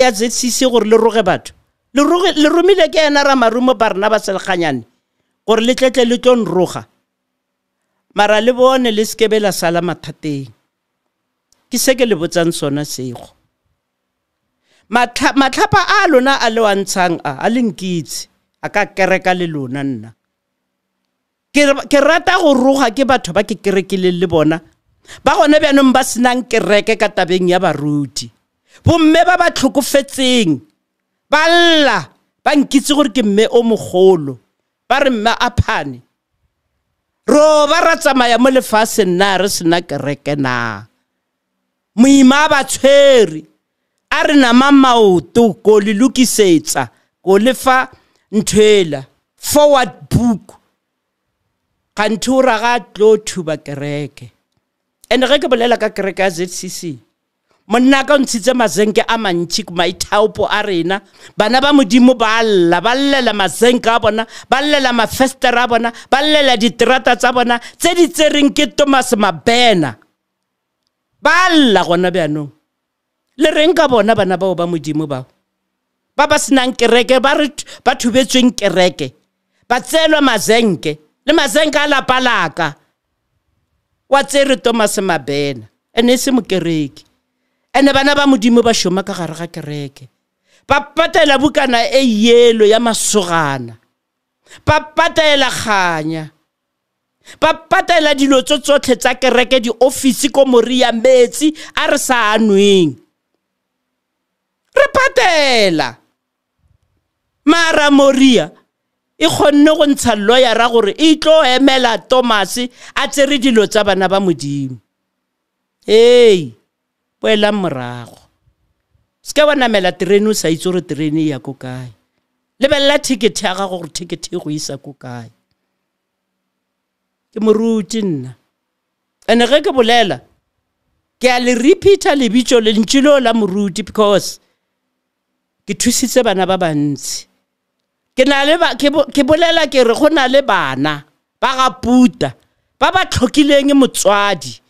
Ya ZCC gore le roge batho. Le roge le romile ke yena Ramarumo Barnabas Lekganyane gore le tletle le tlo nroga. Mara le bone le sekebe la sala mathateng. Ke se ke le botsang sona sego. Matlhapa a lona a le wa ntshang a le nkitse a ka kereka le lona nna. Ke rata go roga ke batho ba ke kerekileng le bona. Ba gone bjanong ba senang kereke ka tabeng ya baruti. Bomme ba ba tlhokofetseng ba lla ba nkitse gore ke mme o mogolo ba re mme a phane ro ba ra tsamaya mo lefatsheng na re sena kereke na moima ba tshwere a re nama maoto ko le lokisetsa ko le fa nthwela forward book kantho ra ga tlo thuba kereke. Ene ge ke bolela ka kereke ya ZCC, monna ka o ntshitse mazenke a mantši maithaopo a rena. Bana ba Modimo ba lla, ba llela mazenke a bona, ba llela mafestere a bona, ba llela diterata tsa bona tse di tsereng ke Thomas Mabena. Ba lla gona bjanong. Le reng ka bona bana bao ba Modimo bao? Ba ba senang kereke, ba re ba thubetsweng kereke. Ba tseelwa mazenke, le mazenke a lapa laka. Wa tsere Thomas Mabena, ene e se mokereki. Ene bana ba Modimo ba šoma ka gare ga kereke. Ba patela bukana e yelo ya masogana. Ba patela kganya. Ba patela dilo tso tsotlhe tsa kereke, di-office ko Moria metsi a re sa nweng. Re patela. Mara Moria e kgonne go ntsha lawyer-a gore e tlo emela Thomas a tsere dilo tsa bana ba Modimo. Hey, boelang morago. Se ka wa namela terene o sa itse gore terene e ya ko kae. Lebelela ticket ya gago gore ticket e go isa ko kae. Ke moruti nna. Ene ge ke bolela, ke a le repeater lebitso le lentšu leo la moruti because ke thusitse bana ba bantsi. Ke na le ba, ke bolela ke re go na le bana ba ga Puta ba ba tlhokileng motswadi.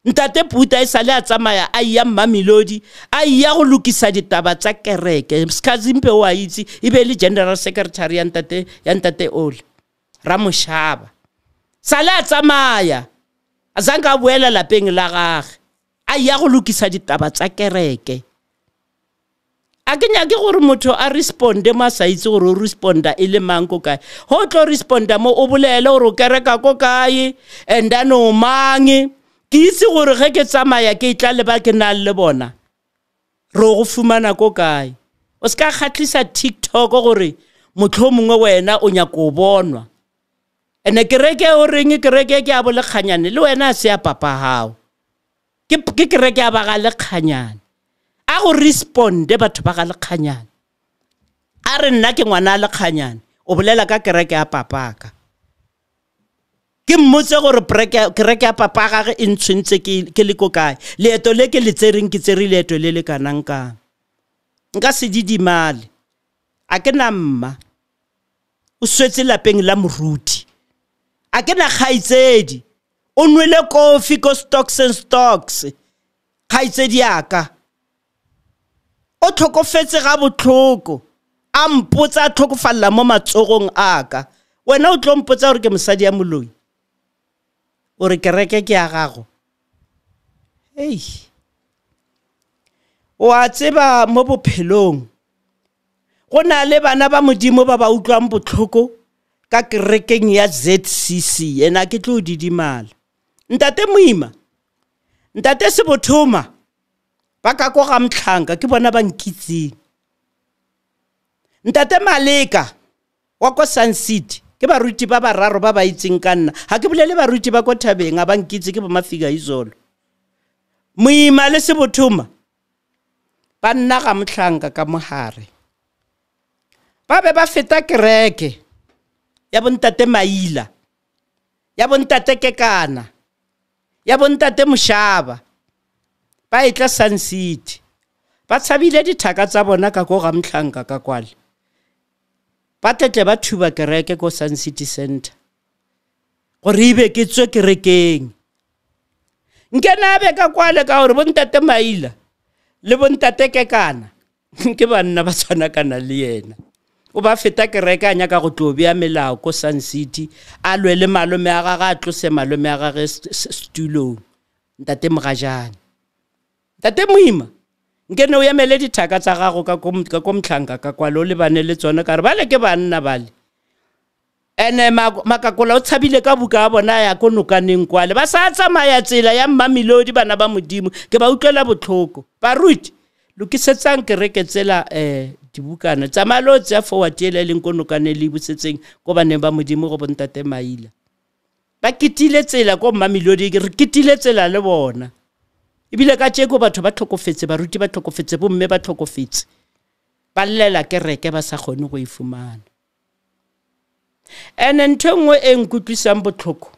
Ntate Puta e sale a tsamaya a ya Mamelodi a ya go lokisa ditaba tsa kereke. Skhazimpe o a itse e be le general secretary ya ntate Ole Ramoshaba. Sale a tsamaya a zanka a boela lapeng la gagwe a ya go lokisa ditaba tsa kereke. A ke nyake gore motho a responde mo a sa itse gore o responda e le mang ko kae. Ho tlo responda mo o bolele gore o kereka ko kae and then o mang. Ke itse gore ge ke tsamaya ke tla le ba ke nang le bona re go fumana ko kae. O ska kgatlisa TikTok gore motlho mongwe wena o nyaka o bonwa. Ene kereke o reng kereke ke a bo Lekganyane le wena a se ya papa hao. Ke kereke ya ba ga Lekganyane. A go responde batho ba ga Lekganyane. A re nna ke ngwana a Lekganyane, o bolela ka kereke ya papaka. Ke mmotse gore kereke ya papa gagwe e ntshwentse ke le ko kae. Leeto le ke le tsereng ke tsere leeto le le kanang kang. Nka se didimale. A ke na mma. O swetse lapeng la moruti. A ke na kgaitsedi. O nwele kofi ko Stocks and Stocks. Kgaitsedi ya ka. O tlhokofetse ga botlhoko. A mpotsa a tlhokofalla mo matsogong a ka. Wena o tlo mpotsa gore ke mosadi ya moloi. O re kereke ke ya gago. Hei. O a tseba mo bophelong go na le bana ba Modimo ba ba utlwang botlhoko ka kerekeng ya ZCC. Ena ke tlo didimala. Ntate Moima, ntate Sebothoma ba ka ko ga Mtlhanka ke bona ba nkitseng. Ntate Maleka wa ko Sun City ke baruti ba bararo ba ba itseng ka nna. Ha ke bolele baruti ba ko thabeng a ba nkitse ke bo Mafika izolo. Moima le Sebothoma ba nna ga Mtlhanka ka mohare. Ba be ba feta kereke ya bontate Maila, ya bontate Kekana, ya bontate Moshaba. Ba etla Sun City. Ba tshabile dithaka tsa bona ka ko ga Mtlhanka ka kwale. Ba tletle ba thuba kereke ko Sun City Center. Gore ebe ke tswe kerekeng. Nke na be ka kwale ka gore bontate Maila le bontate Kekana Ke banna ba tshwana kana le yena. O ba feta kereke a nyaka go tlo bea melao ko Sun City, a lwe le malome a gagwe, a tlose malome a gagwe setulong. Ntate Mogajane. Ntate Moima, nke ne o emele dithaka tsa gago ka ko motlhanka ka kwale o lebane le tsone ka re bale ke banna bale. Ene Makakola o tshabile ka buka ya bona ya ko nokaneng kwale. Ba sa tsamaya tsela ya Mmamelodi bana ba Modimo, ke ba utlwela botlhoko. Baruti, lokisetsang kereke tsela dibukana. Tsamaya le o tseya forward ele e leng ko nokaneng le busetseng ko baneng ba Modimo go bontate Maila. Ba ketile tsela ko Mmamelodi, re ketile tsela le bona. Ebile ka tjeko batho ba tlhokofetse, baruti ba tlhokofetse, bomme ba tlhokofetse. Ba llela kereke ba sa kgone go e fumana. Ene ntho e nngwe e nkutlwisang botlhoko,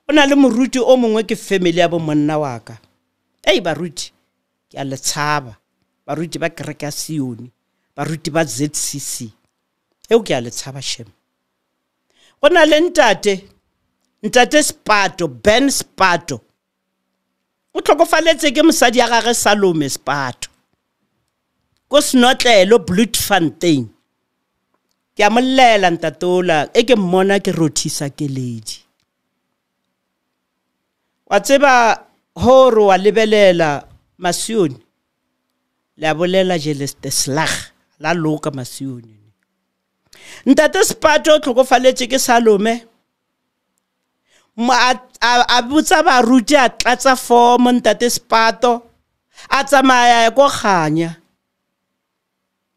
o na le moruti o mongwe ke family ya bo monna wa ka. Ei baruti, ke a le tshaba. Baruti ba kereke ya Sione, baruti ba ZCC. Eo ke a le tshaba shem. Go na le ntate, ntate Spato, Ben Spato. O tlhokofaletse ke mosadi ya gagwe Salome Spato. Ko Snotlelo Bloemfontein. Ke a mollela ntatola, e ke mmona ke rothisa keledi. Wa tseba hore wa lebelela Masione, le a bolela jeleste slag la loka Masione. Ntate Spato o tlhokofaletse ke Salome. A botsa baruti, a tlatsa form ntate Spato, a tsamaya ko Kganya.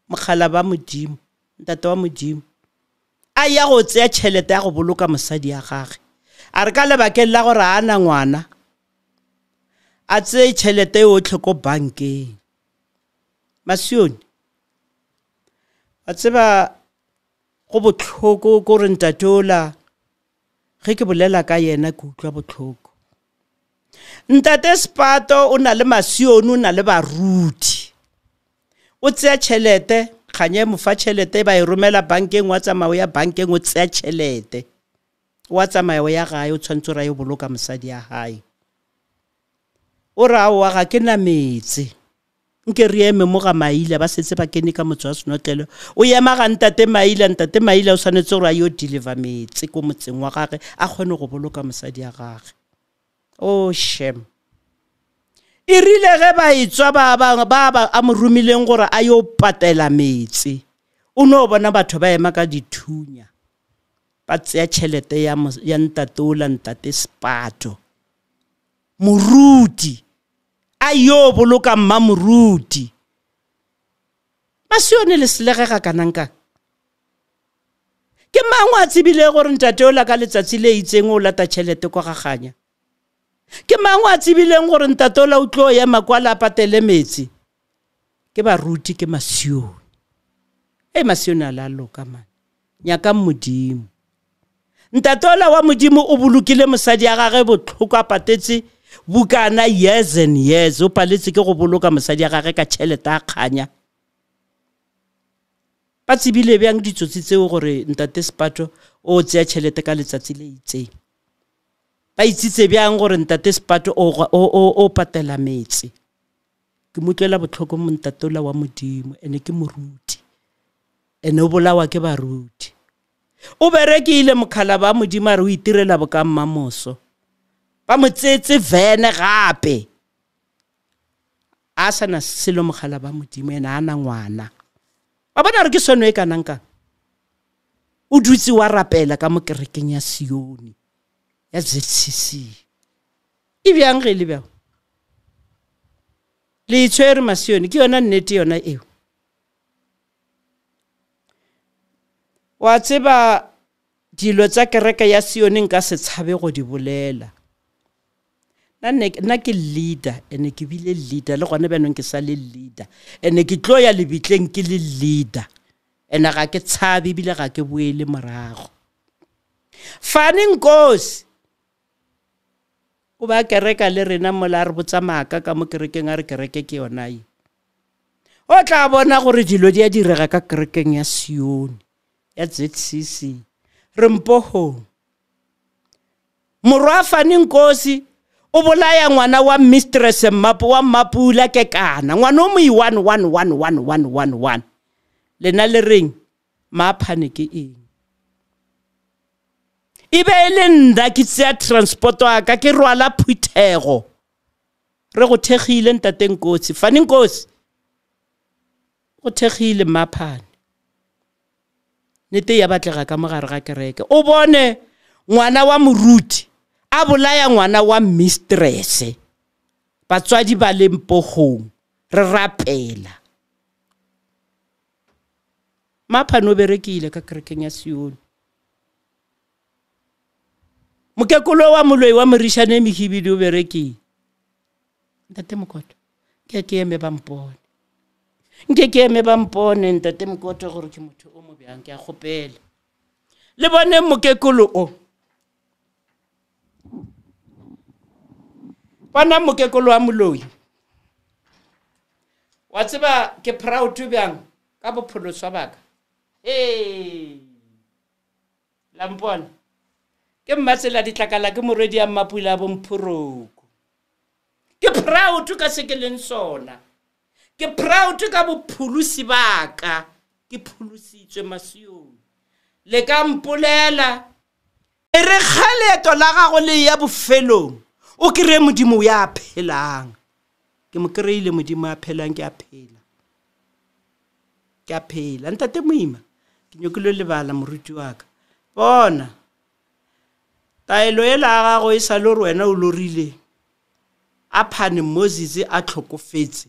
Mogala ba Modimo, ntate wa Modimo, a ya go tseya tšhelete ya go boloka mosadi ya gagwe. A re ka lebakeng la gore a na ngwana, a tseye tšhelete yotlhe ko bankeng. Masione, wa tseba go botlhoko ko re ntate ola, ge ke bolela ka yena ke utlwa botlhoko. Ntate Spato o na le Masione, o na le baruti. O tseya tšhelete, Kganya mo fa tšhelete, ba e romela bankeng, wa tsamaya o ya bankeng o tseya tšhelete. Wa tsamaya o ya gae, o tshwanetse gore a yo boloka mosadi ya hae. O re aowa ga ke na metse. Nke re eme mo ga Maila, ba setse ba kene ka motse wa Senotlelo. O ema ga ntate Maila, ntate Maila o tshwanetse gore a yo deliver metse ko motseng wa gagwe, a kgone go boloka mosadi ya gagwe. Oh shem. E rile ge ba etswa ba a mo romileng gore a yo patela metse, o no bona batho ba ema ka dithunya, ba tseya tšhelete ya ntatola ntate Spato. Moruti a yo boloka mma moruti. Masione le selege ga kanang kang? Ke mang a tsebile gore ntate ola ka letsatsi le itseng o lata tšhelete kwa ga Kganya? Ke mang a tsebileng gore ntate ola o tlo ema kwa la patele metsi? Ke baruti, ke Masione. Ei Masione a la loka man. Nyaka Modimo. Ntate ola wa Modimo o bolokile mosadi ya gagwe botlhoko, a patetse bukana years and years, o paletse ke go boloka mosadi ya gagwe ka tšhelete a Kganya. Ba tsebile bjang ditsotsi tseo gore ntate Spato o tseya tšhelete ka letsatsi le itseng? Ba itsitse bjang gore ntate Spato o patela metse? Ke mo utlwela botlhoko mo ntate ola wa Modimo, ene ke moruti, ene o bolawa ke baruti. O berekile mokhala ba Modimo, a re o itirela boka mmamoso. Ba mo tseetse vene gape, a sana selo mokhala ba Modimo, ene a na ngwana. Ba bona re ke sono e kanang kang? O dutse wa rapela ka mo kerekeng ya Sione ya ZCC. E bjang ge le bjang? Le itshwere Masione, ke yona nnete yona eo. Wa tseba dilo tsa kereke ya Sione nka se tshabe go di bolela. Nna ke leader, ene ke bile leader, le gone bjanong ke sa le leader. Ene ke tlo ya lebitleng ke le leader. Ene ga ke tshabe ebile ga ke boele morago. Fane Nkosi o ba kereka le rena mola a re botsa maaka ka mo kerekeng, a re kereke ke yona e. O tla bona gore dilo di a direga ka kerekeng ya Sione ya ZCC. Re mpohong. Morwa Fane Nkosi O bolaya ngwana wa mistress Mmapu wa Mmapula ke kana. Ngwana o mo i 1 1 1 1 1 1 1. Lena le reng Maphane ke eng? E be e le nna ke tseya transport wa ka ke rwala phuthego. Re go thegile ntate Nkosi, Fani Nkosi. Go thegile Maphane. Nete ya batlega ka mogare ga kereke. O bone ngwana wa moruti a bolaya ngwana wa mistress. Batswadi ba le mpogong re rapela. Maphane o berekile ka kerekeng ya Sione. Mokekolo wa moloi wa morishane mehibidi o berekile. Ntate Mokoto, ke ke eme ba mpone. Nke ke eme ba mpone ntate Mokoto gore ke motho o mo bjang, ke a kgopela. Le bone mokekolo o. Bona mokekolo wa moloi. Wa tseba ke proud bjang ka bopholoswa baka. Hey. La mpona. Ke mmatsela ditlakala ke morwedi ya Mmapula bomphoroko. Ke proud ka se ke leng sona. Ke proud ka bopholosi baka. Ke pholositswe Masione. Le ka mpolela. E re kgaleto la gago le ya bofelong. O kry-e Modimo ya phelang. Ke mo kry-ile Modimo ya phelang, ke a phela. Ke a phela. Ntate Moima, ke nyakile lebala moruti wa ka. Bona. Taelo ela ya gago e sa le gore wena o lorile. A phane Moses a tlhokofetse.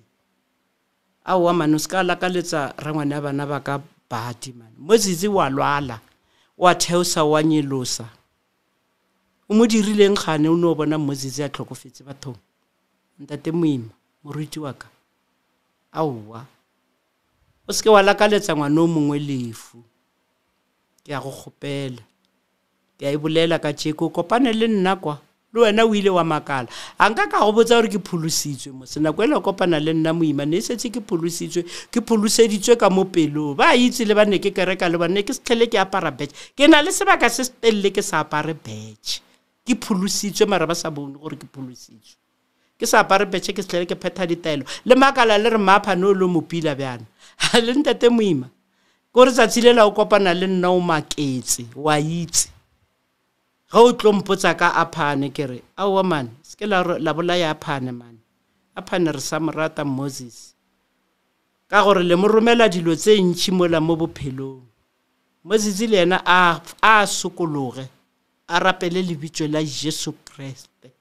Aowa mane o se ka lakaletsa rangwane ya bana ba ka badi mane. Moses wa lwala, wa theosa, wa nyelosa. O mo dirileng gane o no bona Moses a tlhokofetse bathong. Ntate Moima, moruti wa ka. Aowa. O se ke wa lakaletsa ngwana o mongwe lefu. Ke a go kgopela. Ke a e bolela ka tjeko, kopane le nna kwa. Le wena o ile wa makala. A nka ka go botsa gore ke pholositswe mose. Nako ela o kopana le nna Moima, ne e setse ke pholositswe, ke pholoseditswe ka mo pelong. Ba itse le ba ne ke kereka le ba ne ke se tlhele ke apara badge. Ke na le sebaka se se telele ke sa apare badge. Ke pholositswe mara ba sa bone gore ke pholositswe. Ke sa apare badge ke se tlhele ke phetha ditaelo. Le makala le re Maphane o lo mo pila bjana. Ha le ntate Moima. Ke gore tsatsi le la o kopana le nna o maketse, wa itse. Ga o tlo mpotsa ka Aphane ke re, aowa mane, se ke la bolaya Aphane mane. Aphane re sa mo rata Moses. Ka gore le mo romela dilo tse ntšhi mola mo bophelong. Moses le yena a sokologe, a rapele lebitso la Jesu Kriste.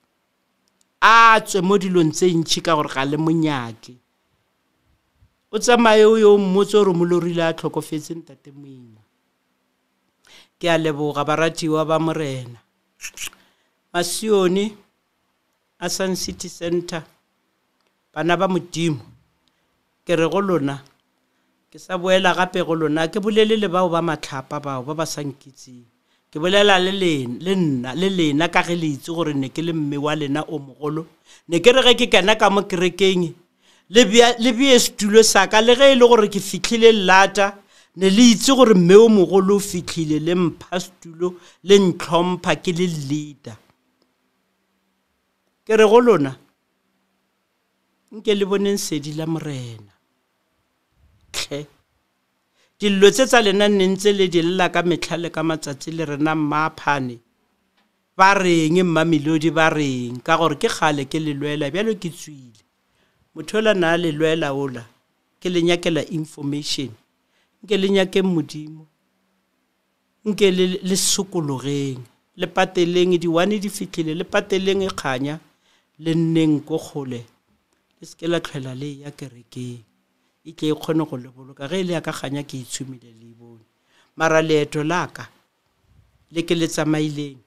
A tswe mo dilong tse ntšhi ka gore ga le monyake. O tsamaye o yo mmotse gore mo lorile a tlhokofetse ntate Moima. Ke a leboga baratiwa ba Morena. Masione a Sun City Center, bana ba Modimo, ke re go lona, ke sa boela gape go lona, ke bolele le bao ba matlhapa bao ba ba sa nkitseng. Ke bolela le lena, le nna, le lena ka ge le itse gore ne ke le mme wa lena o mogolo. Ne ke re ge ke kena ka mo kerekeng, le bee setulo sa ka, le ge e le gore ke fihlile lata, ne le itse gore mme o mogolo o fihlile le mpha setulo, le ntlhompha ke le leader. Ke re go lona, nke le boneng sedi la Morena. Tlhe. Dillo tse tsa lena nne ntse le di lla ka metlha le ka matsatsi le rena Mmaphane. Ba reng Mmamelodi ba reng, ka gore ke kgale ke le lwela bjalo ke tswile. Motho ola na le lwela ola, ke le nyakela information. Nke le nyake Modimo. Nke le sokologeng, le pateleng diwane di fihlile, le pateleng e kganya, le nneng ko kgole. Le se ke la tlhwela le ya kerekeng. E tle e kgone go le boloka. Ge e le ya ka kganya ke itshumile le e bone. Mara leeto la ka le ke le tsamaileng,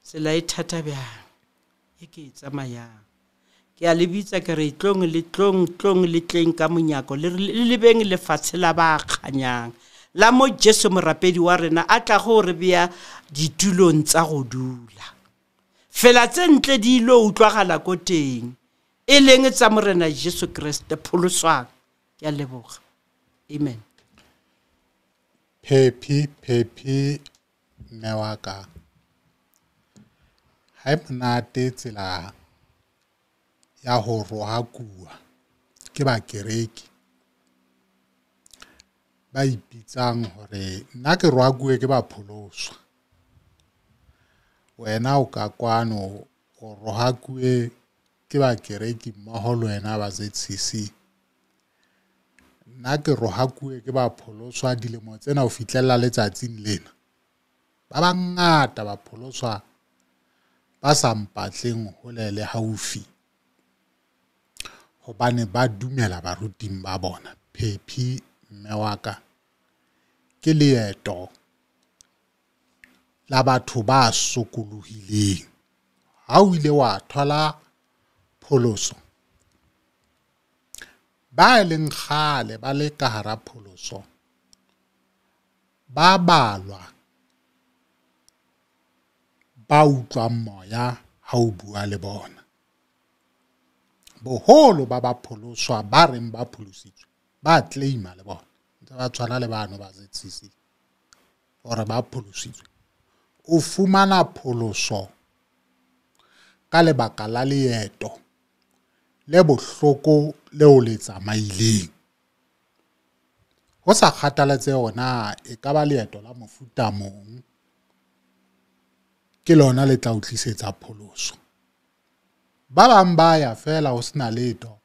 tsela e thata bjang e ke e tsamayang. Ke a le bitsa ke re tlong le tlong, tlong le tleng ka monyako, le re, le lebeng lefatshe la ba kganyang, la mo Jesu morapedi wa rena a tla go re bea ditulong tsa go dula. Fela tse ntle di ilo utlwagala ko teng, e leng tsa Morena Jesu Kriste pholoswang. Ke a leboga. Amen. Phephi, phephi mme wa ka. Ha e monate tsela ya ho rohakuwa ke bakereki ba ipitsang hore nna ke rohakuwe ke bapholoswa. Wena o ka kwano o rohakuwe ke bakereki mmoho le wena ba ZCC. Nna ke rohakuwe ke bapholoswa dilemo tsena ho fihlella letsatsing lena. Ba bangata bapholoswa ba sa mpatleng hole le haufi hobane ba dumela baruting ba bona. Phephi mme wa ka, ke leeto la batho ba sokolohileng. Ha o ile wa thola pholoso, ba e leng kgale ba le ka hara pholoso ba balwa ba utlwang moya ha o bua le bona. Boholo ba bapholoswa ba reng ba pholositswe ba claima le bona, ntse ba tshwana le bano ba ZCC hore ba pholositswe. O fumana pholoso ka lebaka la leeto le bohloko leo le tsamaileng. Ho sa kgathalatsehe hore na e ka ba leeto la mofuta mong, ke lona le tla o tlisetsa pholoso. Ba bang ba ya feela ho sena letho,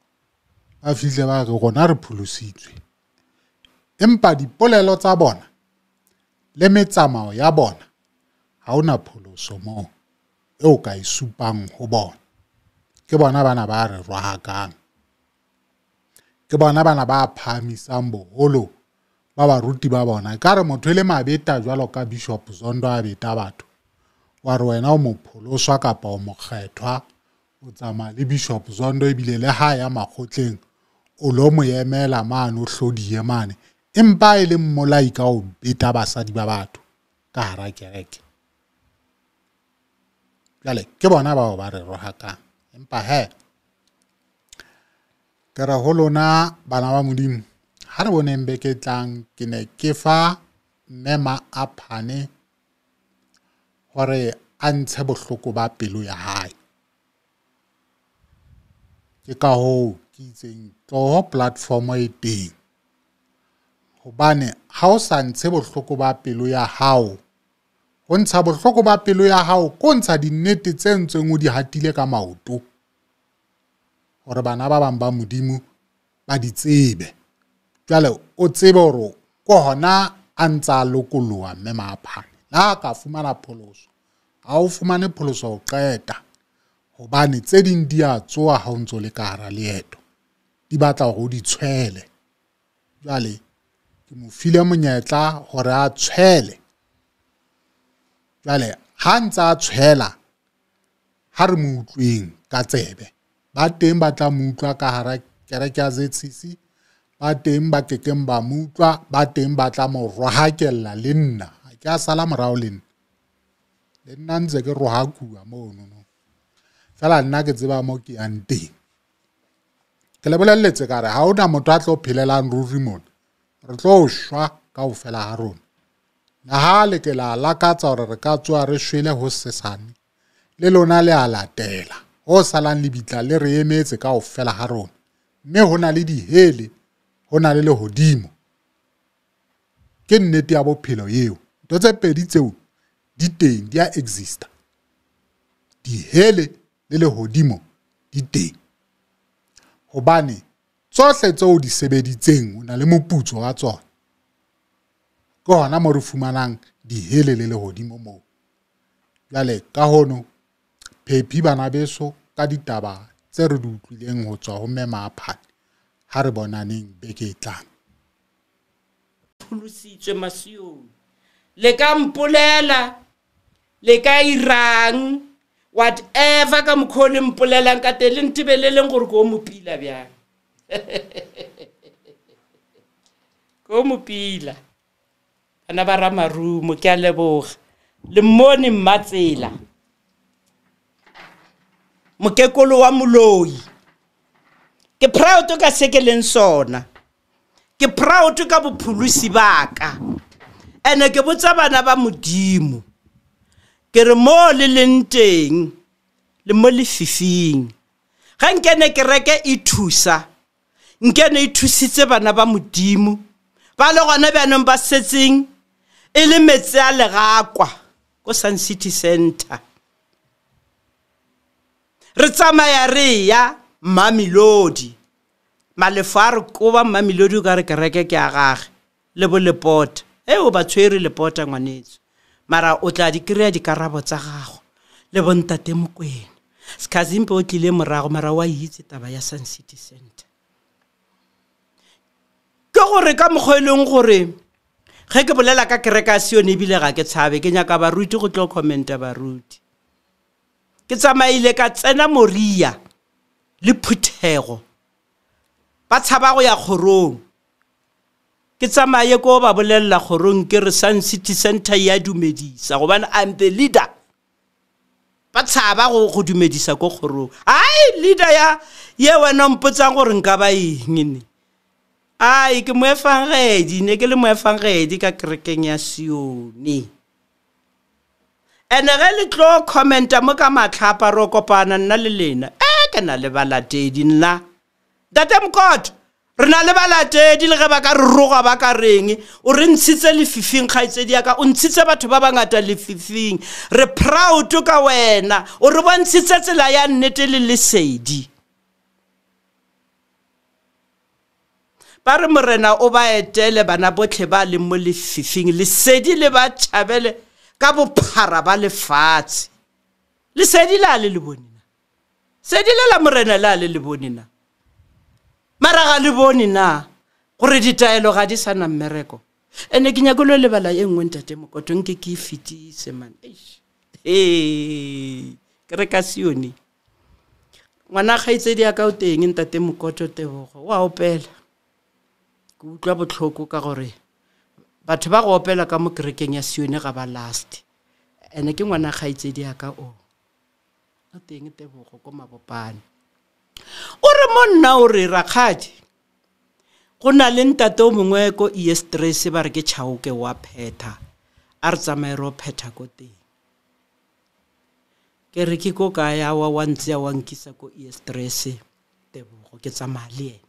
ba fihle ba re rona re pholositswe. Empa dipolelo tsa bona le metsamao ya bona ha hona pholoso moo eo ka e supang ho bona. Ke bona bana ba re rohakang, ke bona bana ba phahamisang boholo ba baruti ba bona. Ekare motho e le mabeta jwalo ka Bishop Zondo a beta batho, wa re wena o mopholoswa kapa o mokgethwa, o tsamaya le Bishop Zondo ebile le ha ya makgotleng o lo mo emela mane, o hlodiye mane, empa e le mmolai ka ho beta basadi ba batho ka hara kereke. Jwale ke bona bao ba re rohakang. Empa he, ke re ho lona bana ba Modimo, ha re boneng beke e tlang, ke ne ke fa mme Maaphane hore a ntshe bohloko ba pelo ya hae. Ke ka hoo ke itseng tloho platform e teng, hobane ha o sa ntshe bohloko ba pelo ya hao, ho ntsha bohloko ba pelo ya hao ko ntsha dinnete tse ntseng o di hatile ka maoto hore bana ba bang ba Modimo ba di tsebe. Jwale o tsebe hore ko hona a ntsa lokoloha mme Maaphane, le ha ka fumana pholoso, ha o fumane pholoso ho qeta, hobane tse ding di a tsoha ha o ntso le ka hara leeto, di batla hore o di tshwele. Jwale ke mo file monyetla hore a tshwele. Jwale ha ntsa a tshwela, ha re mo utlweng ka tsebe. Ba teng ba tla mo utlwa ka hara kereke ya ZCC, ba teng ba kekeng ba mo utlwa, ba teng ba tla mo rohakella le nna. Ha ke a sala morao le nna, le nna ntse ke rohakuwa mono no. Feela nna ke tseba mo ke yang teng. Ke le bolelletse ka re ha hona motho a tlo phelelang ruri mona, re tlo shwa kaofela ha rona. Le ha le ke la lakatsa hore re ka tsoha re shwele ho sesane, le lona le a latela. Ho salang lebitla le re emetse kaofela ha rona. Mme ho na le dihele, ho na le lehodimo. Ke nnete ya bophelo eo. Ntho tse pedi tseo di teng, di a exista. Dihele le lehodimo di teng. Hobane tsohle tseo di sebeditseng o na le moputso wa tsona. Ke hona mo re fumanang dihele le lehodimo moo. Jwale ka hono Phephi bana beso ka ditaba tse re di utlwileng ho tswa ho mme Maaphane, ha re bonaneng beke e tlang. Pholositswe masiong, le ka mpolela, le ka irang, whatever ka mokgwa o le mpolelang ka teng, le ntebeleleng gore ke o mo pila bjang. Ke o mo pila. Bana ba Ramarumo, ke a leboga. Le mmone Mmatsela, mokekolo wa moloi. Ke proud ka se ke leng sona. Ke proud ka bopholosi ba ka. Ene ke botsa bana ba Modimo, ke re mo le leng teng, Le mo lefifing. Ga nkene kereke e thusa, nkene e thusitse bana ba Modimo ba le gona bjanong ba setseng e le metsi a legakwa ko Sun City Center. Re tsamaya re ya Mamelodi, malefo a re koba Mamelodi o ka re kereke ke a gage le bo Lepota. O ba tshwere Lepota ngwanetso, mara o tla di kry-a dikarabo tsa gago le bontate Mokwena. Sekhazimpe o tlile morago, mara wa itse taba ya Sun City Center. Ke gore ka mokgwa e leng gore ge ke bolela ka kereke ya Sione ebile ga ke tshabe, ke nyaka baruti go tlo commenta baruti. Ke tsamaile ka tsena Moria le phuthego, ba tshaba go ya kgorong. Ke tsamaye ko ba bolella kgorong ke re Sun City Center ya dumedisa, gobane I'm the leader. Ba tshaba go dumedisa ko kgorong. Ai, leader ya ye wena mpotsang gore nka ba eng ne? Ai, ke moefangedi, ne ke le moefangedi ka kerekeng ya Sione. Ene ge le tlo commenta mo ka matlhapa ro kopana nna le lena. Ke na le balatedi nna. Ntate Mokoto, re na le balatedi le ge ba ka re roga ba ka reng. O re ntshitse lefifing kgaitsedi ya ka, o ntshitse batho ba bangata lefifing. Re proud ka wena, o re bontshitse tsela ya nnete le lesedi. Ba re morena o ba etele bana botlhe ba leng mo lefifing, lesedi le ba tšhabele ka bophara ba lefatshe. Lesedi la le le bone na? Sedi le la morena la le le bone na? Mara ga le bone na gore ditaelo ga di sa na mmereko? Ene ke nyaka lo lebala e nngwe ntate Mokoto, nke ke e fetise man. Eish. Ke re ka Sione. Ngwana kgaitsedi ya ka o teng ntate Mokoto Tebogo, o a opela. Ke utlwa botlhoko ka gore batho ba go opela ka mo kerekeng ya Sione ga ba last. Ene ke ngwana kgaitsedi ya ka o. O teng Tebogo ko Mabopane. O re monna o re rakgadi, go na le ntate o mongwe ko E-stress ba re ke Chauke wa phetha, a re tsamaye re o phetha ko teng. Ke re ke ko kae a wa ntse a wa nkisa ko E-stress Tebogo, ke tsamaya le ene.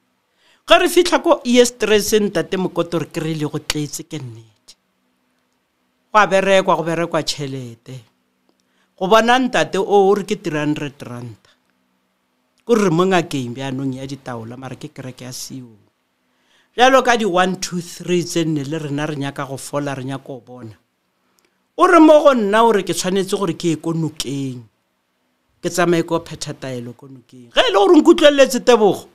Ge re fitlha ko E-stress ntate Mokoto re kry-ile go tletse ke nnete. Go a berekwa, go berekwa tšhelete. Go bona ntate o re ke 300 rand. Ko re mo ngakeng bjanong ya ditaola, mara ke kereke ya Sione. Bjalo ka di 1 2 3 tse nne le rena re nyaka go fola, re nyaka go bona. O re mo go nna o re ke tshwanetse gore ke ye ko nokeng. Ke tsamaye ko phetha taelo ko nokeng. Ge e le gore nkutlweletse Tebogo,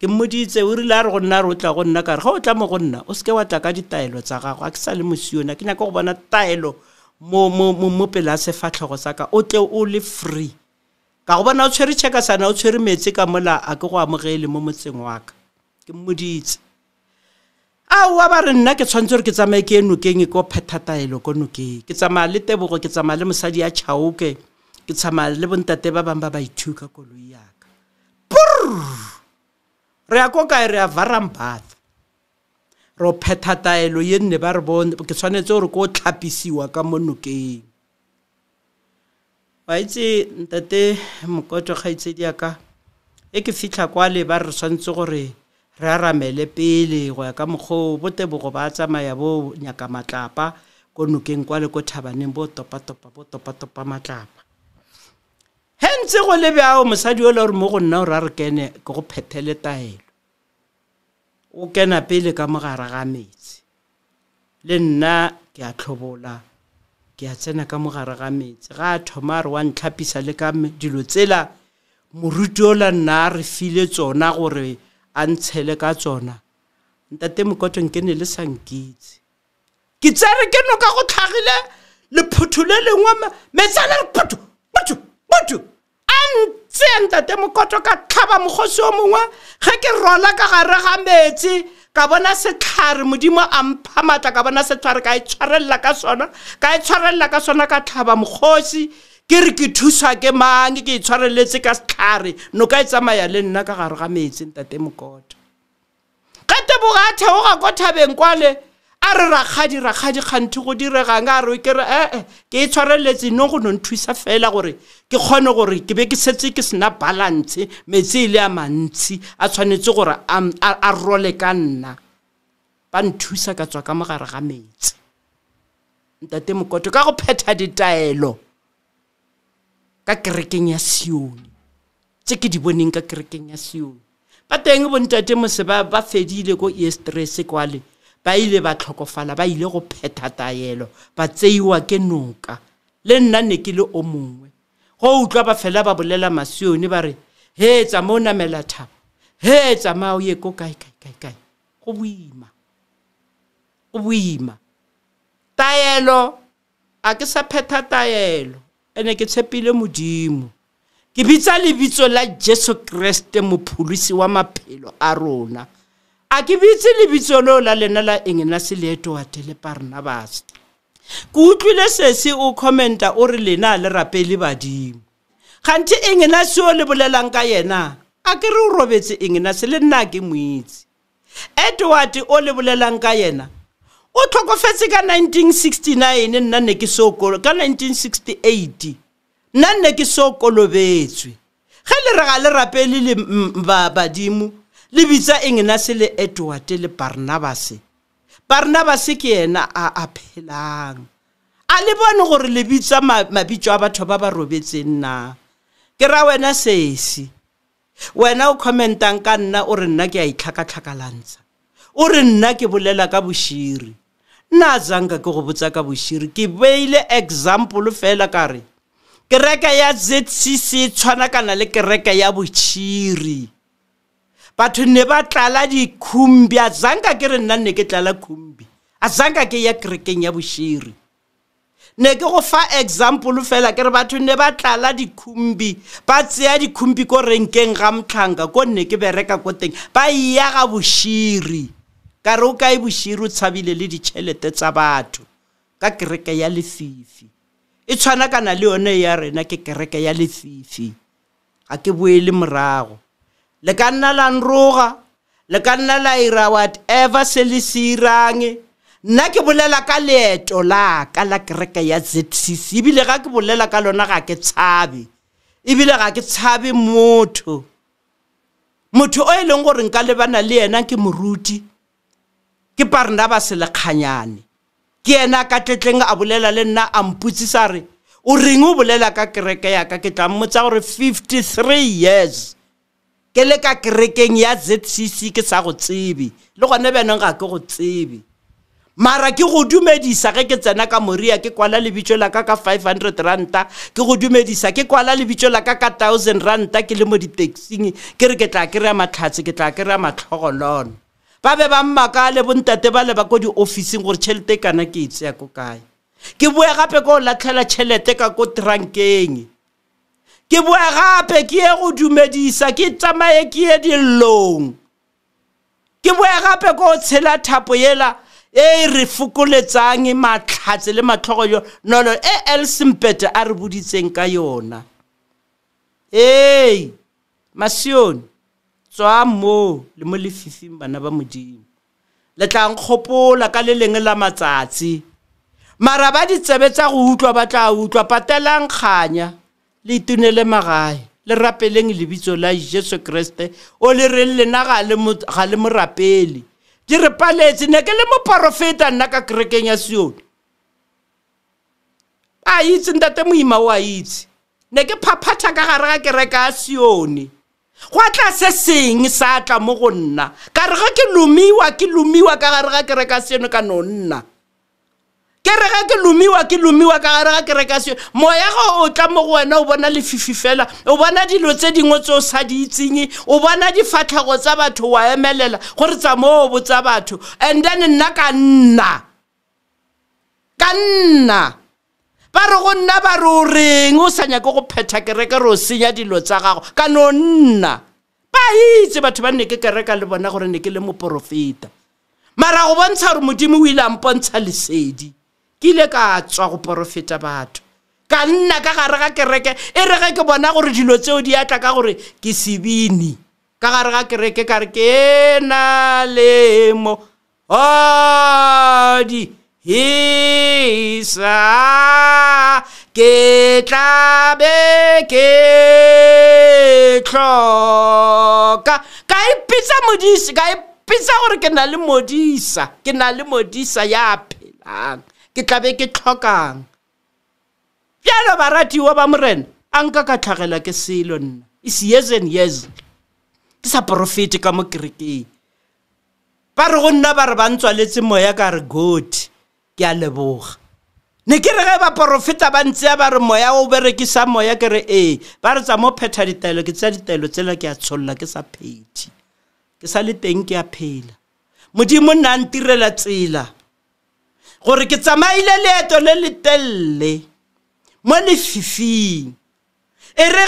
ke mmoditse o rile a re go nna re o tla go nna, ka re ge o tla mo go nna o seke wa tla ka ditaelo tsa gago, a ke sa le mosione, ke nyaka go bona taelo mo pele a sefatlhego sa ka, o tle o le free. Ka go bona o tshwere tšhekasana, o tshwere metsi ka mola, a ke go amogele mo motseng wa ka. Ke mmoditse. Aowa ba re nna ke tshwanetse gore ke tsamaye ke ye nokeng ko phetha taelo ko nokeng. Ke tsamaya le Tebogo, ke tsamaya le mosadi ya Chauke, ke tsamaya le bontate ba bangwe ba ba ithuka koloi ya ka. Purr! Re ya ko kae? Re ya Varambath. Re phetha taelo ye nne ba re bone, ke tshwanetse gore ko tlhapisiwa ka mo nokeng. Wa itse ntate Mokoto kgaitsedi ya ka, e ke fitlha kwale ba re tshwanetse gore re aramele pele go ya ka mokgwa o bo Tebogo ba tsamaya bo nyaka matlapa ko nokeng kwale ko thabaneng, bo topa-topa, bo topa-topa matlapa. He ntse go le bjao mosadi ola o re mo go nna o re a re kene ke go phethele taelo. O kena pele ka mogare ga metsi. Le nna ke a tlhobola, ke a tsena ka mogare ga metsi. Ga a thoma a re wa ntlhapisa le ka dilo tsela moruti ola nna a re file tsona gore a ntshele ka tsona. Ntate Mokoto nke ne le sa nkitse. Ke tsere ke noka go tlhagile lephuthu le lengwe, metsi a le re phuthu, phuthu, phuthu. A ntse ntate Mokoto ka tlhaba mokgosi o mongwe, ge ke rola ka gare ga metsi, ka bona setlhare, Modimo a mpha matla, ka bona setlhare, ka e tshwarella ka sona, ka e tshwarella ka sona, ka tlhaba mokgosi. Ke re ke thuswa ke mang, ke itshwareletse ka setlhare, noka e tsamaya le nna ka gare ga metsi ntate Mokoto. Ge Tebogo a theoga ko thabeng kwale, A re rakgadi rakgadi kganthe go diregang a re ke re ee ke e tshwareletse no go no nthusa fela gore ke kgone gore ke be ke setse ke sena balance metsi e le a mantsi a tshwanetse gore a role ka nna. Ba nthusa ka tswa ka mogare ga metsi. Ntate Mokoto ka go phetha ditaelo ka kerekeng ya Sione tse ke di boneng ka kerekeng ya Sione. Ba teng bontate mose ba fedile ko e-stress kwale ba ile ba tlhokofala ba ile go phetha taelo ba tseiwa ke noka. Le nna ne ke le o mongwe go utlwa ba fela ba bolela Masione ba re he tsamaya o namela thaba, he tsamaya o ye ko kae kae kae kae. Go boima, go boima. Taelo a ke sa phetha taelo ene ke tshepile Modimo. Ke bitsa lebitso la Jesu Kriste mopholosi wa maphelo a rona. A ke bitse lebitso leo la lena la eng na se leeto wa tele Barnabas. Ke utlwile sesi o commenta o re lena le rapele badimo. Kganthe eng na se o le bolelang ka yena? A ke re o robetse eng na se le nna ke moitse. Edward o le bolelang ka yena o tlhokofetse ka 1969 nna ne ke so ka 1968 nna ne ke so kolobetswe. Ge le re ga le rapele le badimo le bitsa eng na se le Edward le Barnabas. Barnabas ke yena a phelang. A le bone gore le bitsa mabitso a batho ba ba robetseng na. Ke ra wena sesi, wena o commentang ka nna o re nna ke a itlhakatlhakalantsha, o re nna ke bolela ka boširi. Nna zanka ke go botsa ka boširi, ke beile example fela ka re kereke ya ZCC tshwanakana le kereke ya boširi. Batho ne ba tlala dikhumbi, a zanka ke re nna ne ke tlala khumbi, a zanka ke ya kerekeng ya boširi. Ne ke go fa example fela ke re batho ne ba tlala dikhumbi, ba tseya dikhumbi ko renkeng ga Mtlhanka ko nne ke bereka ko teng, ba ya ga boširi. Ka re o kae boširi o tshabile le ditšhelete tsa batho ka kereke ya lefifi. E tshwanakana le yone ya rena ke kereke ya lefifi. Ga ke boele morago. Le ka nna la nroga, le ka nna la ira whatever se le se irang. Nna ke bolela ka leeto la ka la kereke ya ZCC, ebile ga ke bolela ka lona ga ke tshabe, ebile ga ke tshabe motho. Motho o e leng gore nka lebana le yena ke moruti, ke Barnabas Lekganyane. Ke yena ka tletleng a bolela le nna a mpotsisa re o reng o bolela ka kereke ya ka. Ke tla mmotsa gore 53 years ke le ka kerekeng ya ZCC ke sa go tsebe, le gone bjanong ga ke go tsebe. Mara ke go dumedisa ge ke tsena ka Moria ke kwala lebitso la ka ka 500 ranta, ke go dumedisa ke kwala lebitso la ka ka 1000 ranta ke le mo di-taxing ke re ke tla kry-a matlhatse, ke tla kry-a matlhogolono. Ba be ba mmaka le bontate ba le ba ko di-officing gore tšhelete kana ke e tseya ko kae. Ke boe gape ko latlhela tšhelete ka ko trankeng. Ke boe gape ke ye go dumedisa ke tsamaye ke ye dillong. Ke boe gape ko tshela thapo yela e re fokoletsang matlhatse le matlhogo nolo e Elsempete a re boditseng ka yona. Ei Masione, tswa mo le mo lefifing bana ba Modimo. Le tla nkgopola ka le lengwe la matsatsi. Mara ba ditsebe tsa go utlwa ba tla utlwa. Patelang kganya le itunele magae, le rapeleng lebitso la Jesu Kriste o le reng lena ga le morapele. Di re paletse, ne ke le moporofeta nna ka kerekeng ya Sione. A itse ntate Moima o a itse. Ne ke phaphatha ka gare ga kereke ya Sione. Go tla se seng sa tla mo go nna. Ka re ga ke lomiwa ka gare ga kereke ya Sione ka no nna. Ke re ga ke lomiwa ka gare ga kereke ya Sione. Moya go o tla mo go wena o bona lefifi fela, o bona dilo tse dingwe tse o sa di itseng, o bona difatlhego tsa batho wa emelela gore tsa mo botsa batho. And then nna ka nna ba re go nna ba re o reng o sa nyake go phetha kereke re o senya dilo tsa gago ka no nna. Ba itse batho ba nne ke kereka le bona gore ne ke le moporofeta. Mara go bontsha gore Modimo o ile a mpontsha lesedi, ke ile ka tswa go porofeta batho. Ka nna ka gare ga kereke e re ge ke bona gore dilo tseo di atla ka gore ke sebini ka gare ga kereke ka re ke na le mo. O di hisa ke tla be ke tlhoka ka ipitsa modisi ka ipitsa gore ke na le modisa ke na le modisa ya phelang ke tla be ke tlhokang bjalo baratiwa ba morena a nka ka tlhagela ke selo nna is years and years ke sa porofete ka mo kerekeng ba re go nna ba re ba ntswaletse moya ka re god ke a leboga ne ke re ge baporofeta ba ntsea ba re moya o berekisa moya ke re ee ba re tsa mo phetha ditaelo ke tsa ditaelo tsela ke a tsholola ke sa phethi ke sa le teng ke a phela modimo nna a ntirela tsela gore ke tsamaile leeto le letelele mo lefifing e re